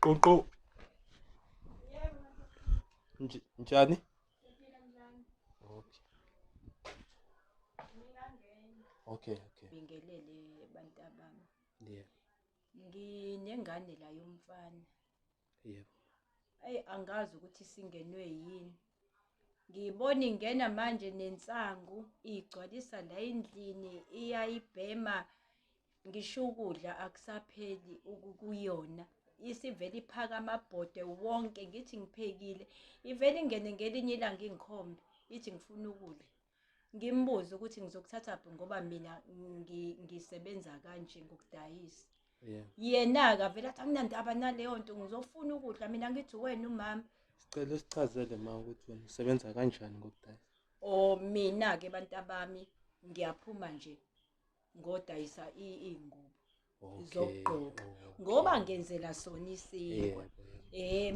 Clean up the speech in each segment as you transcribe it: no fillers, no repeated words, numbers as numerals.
Qoqo. Njani? Okay. Okay. Bingelele bantabami. Yeah. Nginengane la yomfana. Yebo. Eyi angazi ukuthi singenwe yini. Ngiyibona ingena manje nensangu igcwalisa la endlini iyayibhema ngisho ukudla akusapheli kuyona. Isivele iphaka amabhodwe wonke ngithi ngiphekile. Ivele ingene ngelinye ilanga ingikhombe ithi ngifuna ukudla. Ngimbuze ukuthi ngizokuthathaphi ngoba mina ngisebenza kanje ngokudayisa. Yeah. Yena-ke avele athi anginandaba naleyo nto ngizofuna ukudla mina ngithi wena umama. Sicela usichazele ma ukuthi wena usebenza kanjani ngokudayisa. O mina-ke bantabami ngiyaphuma nje ngodayisa iy'ngubo zokugqoka ngoba ngenzela sona isinkwa.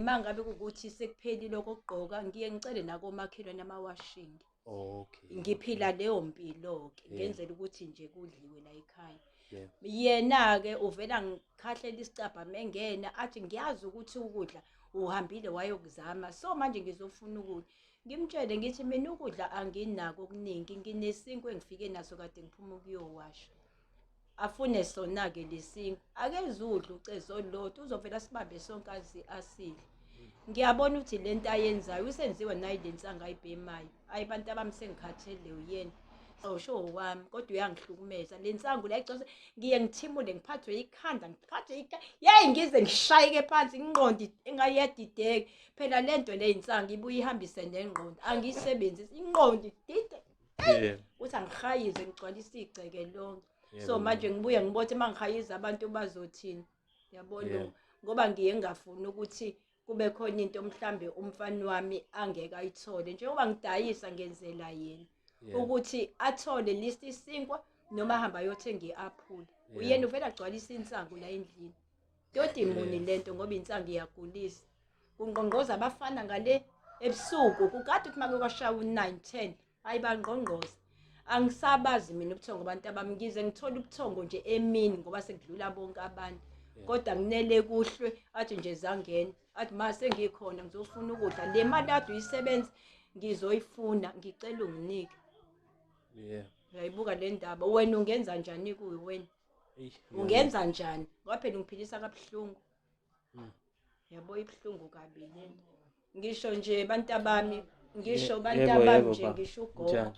Mangabe kuwukuthi sekuphelile okokugqoka ngiye ngicele nakomakhelwane ama-washing. Okay. Ngiphila leyo mpilo-ke ngenzela ukuthi nje kudliwe la ekhaya. Yeah. Yena-ke uvela ngikhahlela isicabha mengena athi ngiyazi ukuthi ukudla uhambile wayokuzama so manje ngizofuna ukudla. Ngimtshele ngithi mina ukudla anginako okuningi nginesinkwa engifike naso kade ngiphuma ukuyowasha. Afune sona-ke lesinkwa akezudla ucezu olulodwa uzovela sibambe sonke asidle. Ngiyabona ukuthi le nto ayenzayo usenziwa nayi le nsangu ayibhemayo. Ayi bantu abami sengikhathele uyena. Osho wami kodwa uyangihlukumeza le nsangu la igcose ngiye ngithimule ngiphathwe ikhanda ngiphathwe ikhanda yeyi ngize ngishayeke phansi ingqondo ingayedideke phela le nto le insangu ibuye ihambise nengqondo angiyisebenzisi ingqondo idide Yeah. uthi angihayize ngigcwalise igceke lonke. Yebo, So manje mama. ngibuye ngibothi uma ngihayiza abantu bazothini yabona Yeah. ngoba ngiye ngingafuni ukuthi kube khona into mhlambe umfana wami angeke ayithole njengoba ngidayisa ngenzela yena Yeah. ukuthi athole list isinkwa noma ahamba ayothenga i-aphula. Yeah. Uyena uvela agcwalisa insangu la endlini. Toti muni Yeah. lento ngoba insangu iyagulisa. Kungqongqoza abafana ngale ebusuku kukade uthi make kwashaya u-9 10 hayi bangqongqoza. Angisabazi mina ubuthongo abantu abami ngize ngithole ubuthongo nje emini ngoba sekudlula bonke abantu. Yeah. Kodwa kunele kuhlwe athi nje zangena athi ma sengikhona ngizofuna ukudla le mali kade uyisebenza ngizoyifuna ngicela unginike. Yeah. Uyayibuka le ndaba wena ungenza njani kuyi wena? Eish, Ungenza njani? Ngoba phela ungiphilisa kabuhlungu. Yabo ibuhlungu kabi lento. Ngisho nje bantabami, ngisho bantabami Yebo, nje baba. ngisho ugogo. Njani?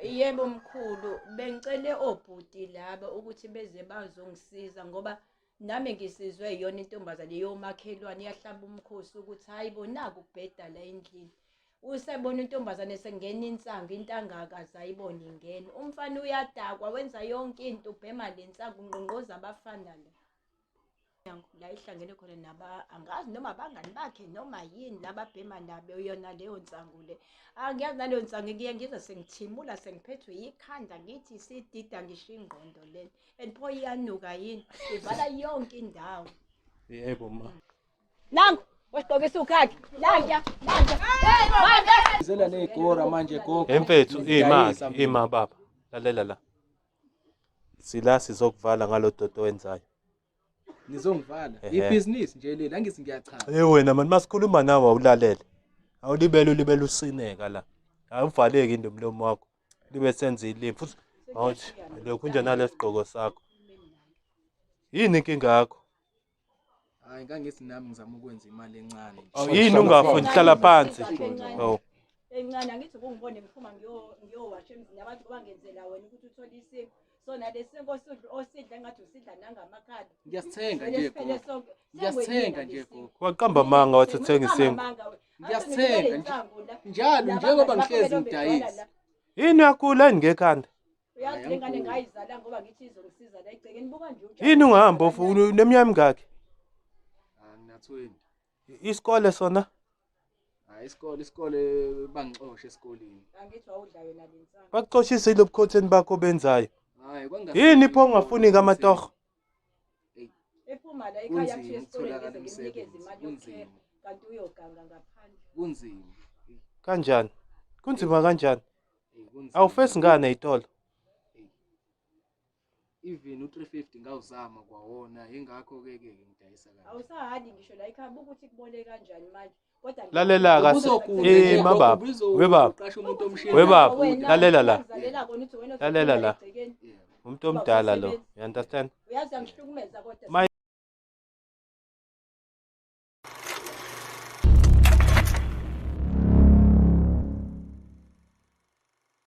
Yebo mkhulu, bengicele obhuti laba ukuthi beze bazongisiza ngoba nami ngisizwe yiyona intombazane yomakhelwane iyahlaba umkhosi ukuthi hayi bo naku kubheda la endlini. Usebona intombazane sengena insangu into angakaze ayibone ingena. Umfana uyadakwa wenza yonke into ubhema le nsangu ungqongqoza abafana la. La ihlangene khona naba angazi noma abangani bakhe noma yini lababhema nabo yona leyo nsangu le. Angiyazi naleyo nsangu ngiye ngize sengithimula sengiphethwe yikhanda ngithi sidida ngisho ingqondo le. And pho iyanuka yini ivala yonke indawo. Yebo ma. Nangu wasigqokisa ukhakhi. Nanguya, nanguya. Zela nezigora manje gogo. Emfethu ima Ngidayisa mina. ima baba. Lalela la. Sila sizokuvala ngalo dodo wenzayo. Nizongivala. Ehhe. Ibhizinisi nje leli angithi ngiyachaza. Hey wena mani masikhuluma nawe awulalele. Awulibele ulibele usineka la. Awuvaleki into umlomo wakho. Libe senza ilimi futhi awuthi lokhu nje nalesigqoko sakho. Yini inkinga yakho? Hayi ngangithi nami ngizama ukwenza imali encane. Awu, Yini ungafuni hlala phansi. Oh. Encane angithi kungibone ngiphuma ngiyowasha emzini abantu ngoba ngenzela wena ukuthi uthole isinkwa. So nale sinkwa osidla engathi usidla nangamakhala. Ngiyasithenga Vele nje siphele gogo. sonke. Ngiyasithenga nje gogo. Waqamba amanga wathi uthenga isinkwa. Ngiyasithenga nje. Njalo njengoba ngihlezi ngidayisa. Yini uyagula yini ngekhanda? Uyazi le ngane ngayizala ngoba ngithi izongisiza la egcekeni buka nje utshani. Yini ungahamba uneminyaka emingaki? Ah ngina 20. Isikole sona? Hayi isikole bangixoshe esikoleni. Angithi wawudla yona le nsangu. Bakuxoshise ilobukhotheni bakho benzayo. Hayi kwangafuni. Yini pho ungafuni kamatoho? Ephuma la ekhaya Kunzima kuthiwa esikoleni ukutholakala ngize ngimnikeze umsebenzi. imali yokukhela Kunzima. kanti uyoganga ngaphandle. Kunzima. Kanjani? Kunzima kanjani? Ey kunzima. Awufesi ngane ey'tolo? Even u-350 ngawuzama kwawona, yingakho-ke ke ngidayisa kanje. Awusahali ngisho la ekhaya, buka ukuthi kubole kanjani manje. Kodwa Lalela ka Ubuzogula Eh, nje, mababa. ubuzo- We baba. uqashe umuntu omshini. We baba. Wena, Lalela la. uyakuzalela kona ukuthi wena Lalela la. ozogcina egcekeni. Yeah. Umuntu omdala lo. You understand? Uyazi uyangihlukumeza kodwa. Ma